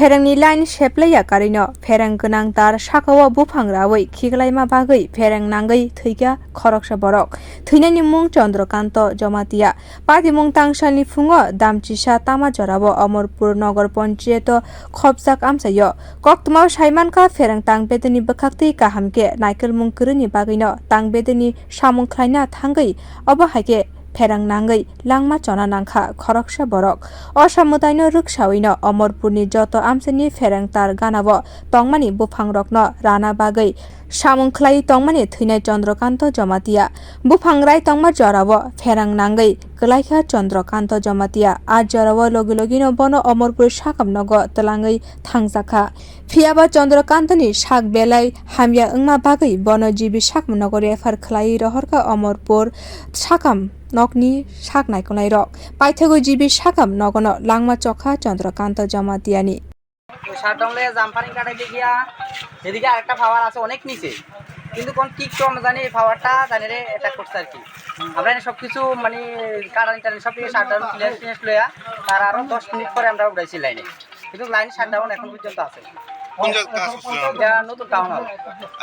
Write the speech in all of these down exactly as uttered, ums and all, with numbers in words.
Pherengni line seplaiya karino phereng gwnang tar sakao buphang rawi khiklaima bagwi phereng nangwi thwikha khoroksa borok. Thwinani mung Chandrakanta Jamatia. Patimung tangsalni phungo damchisa tama jorao Amarpur Nagar Panchayato khopjak amchaio. Koktwmao saimankha phereng tang bedeni bwkhaktwi kaham khe naikolmung kwrwini bagwino tang bedeni samung khlaina thangwi obo hai khe pherang nangwi langma chona nangkha khoroksa borok. O samwtaino rwksawino Amarpurni joto amchaini pherang tar ganao tongmani buphangrokno rana bagwi samung khlaiwi tongmani thwinai Chandrakanta Jamatia. Buphang rai tongma jorao pherang nangwi kwlaikha Chandrakanta Jamatia. A jorao logi logino bono Amarpur sakam nogo twlangwi thangjakha. Phiyaba Chandrakantani sak belai hamya wngma bagwi bono G B sakam nogo refer khlaiwi rohorkha Amarpur sakam nokni sak naikolnairok. Paithago G B sakam nogono langma chokha Chandrakanta Jamatiani. Shutdown le jumper-ing কাটাইতে গিয়া এদিকে আরেকটা পাওয়ার আছে অনেক নিচে, কিন্তু কোন কিক তো আমরা জানি এই পাওয়ারটা জানি রে অ্যাটাক করছে আর কি। আমরা এনে সব কিছু মানে কারেন্ট টারেন্ট সব কিছু শাটডাউন ক্লিয়ার ফিনিশ লইয়া তার আরো দশ মিনিট পরে আমরা উঠাইছি লাইনে, কিন্তু লাইন শাটডাউন এখন পর্যন্ত আছে। কোন জায়গা কাজ করছিলেন আপনারা? এটা নতুন টাউন হল।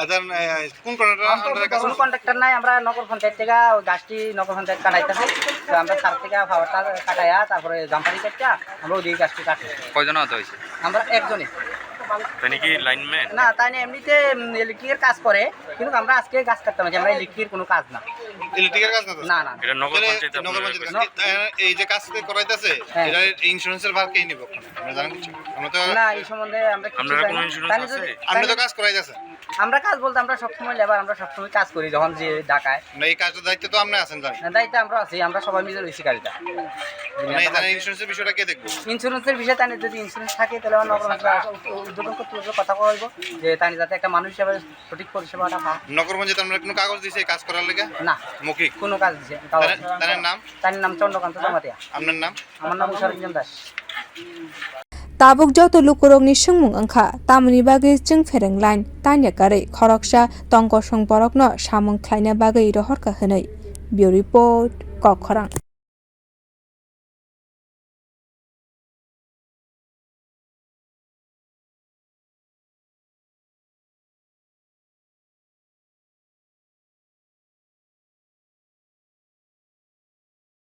আচ্ছা, এ, কোন কন্ট্রাক্টর আন্ডারে কাজ কোনো করছেন? কন্ট্রাক্টর নাই, আমরা নগর পঞ্চায়েত থেকে ওই গাছটি নগর পঞ্চায়েত কাটাইতেছি। তো আমরা সার থেকে পাওয়ারটা কাটাইয়া তারপরে জাম্পারি কাটটা আমরা ওদিকে গাছটি কাটি। কয়জন আহত হয়েছে? আমরা একজনই। তাই নাকি লাইনম্যান? না, তাই না, এমনিতে, উম, ইলেকট্রিকের কাজ করে, কিন্তু আমরা আজকে গাছ কাটতাম না, আমরা ইলেকট্রিকের কোনো কাজ না। ইলেকট্রিকের কাজ না তো? না, না। এটা নগর তাহলে পঞ্চায়েত নগর আপনারা পঞ্চায়েত। করেন? এ, এই যে কাজ করাইতেছে, হ্যাঁ। এটা ইন্স্যুরেন্সের ভার কে নিব ওখানে? আমরা জানেন কিছু? আমরা তো না, এই সম্বন্ধে আমরা কিছু আপনারা জানি কোনো না। ইন্স্যুরেন্স তাই না আছে? যদি, আমরা তাই তো না কাজ করাইতেছে। আমরা কাজ বলতে আমরা সবসময় লেবার, আমরা সবসময় কাজ করি যখন যে ঢাকায়। না, এই কাজের দায়িত্বে তো আপনি আছেন, জানি। না, দায়িত্বে আমরা আছি, আমরা সবাই মিলে রয়েছি গাড়িটা। মানে, এখানে ইন্স্যুরেন্সের বিষয়টা কে দেখবে? ইন্স্যুরেন্সের বিষয়ে তাই না, যদি ইন্স্যুরেন্স থাকে, তাহলে আমার নগর অঞ্চলে আসা উদ্বোধন কর্তৃপক্ষের কথা বলবো যে তাই যাতে একটা মানুষ হিসাবে সঠিক পরিষেবাটা পায়। নগর পঞ্চায়েত আপনারা কোনো কাগজ দিছে এই কাজ করার লেগে? না। মৌখিক? কোনো কাজ দিছে না, তাও তার, তার নাম? তার নাম চন্দ্রকান্ত জমাতিয়া। আপনার নাম? আমার নাম উষারঞ্জন Das. Tabuk joto lukurokni swngmung wngkha, tamoni bagwi chwng phereng line tanya karwi khoroksa tongkosong borokno samung khlaina bagwi rohorkha hwnwi. Bureau Report, Kokkhorang.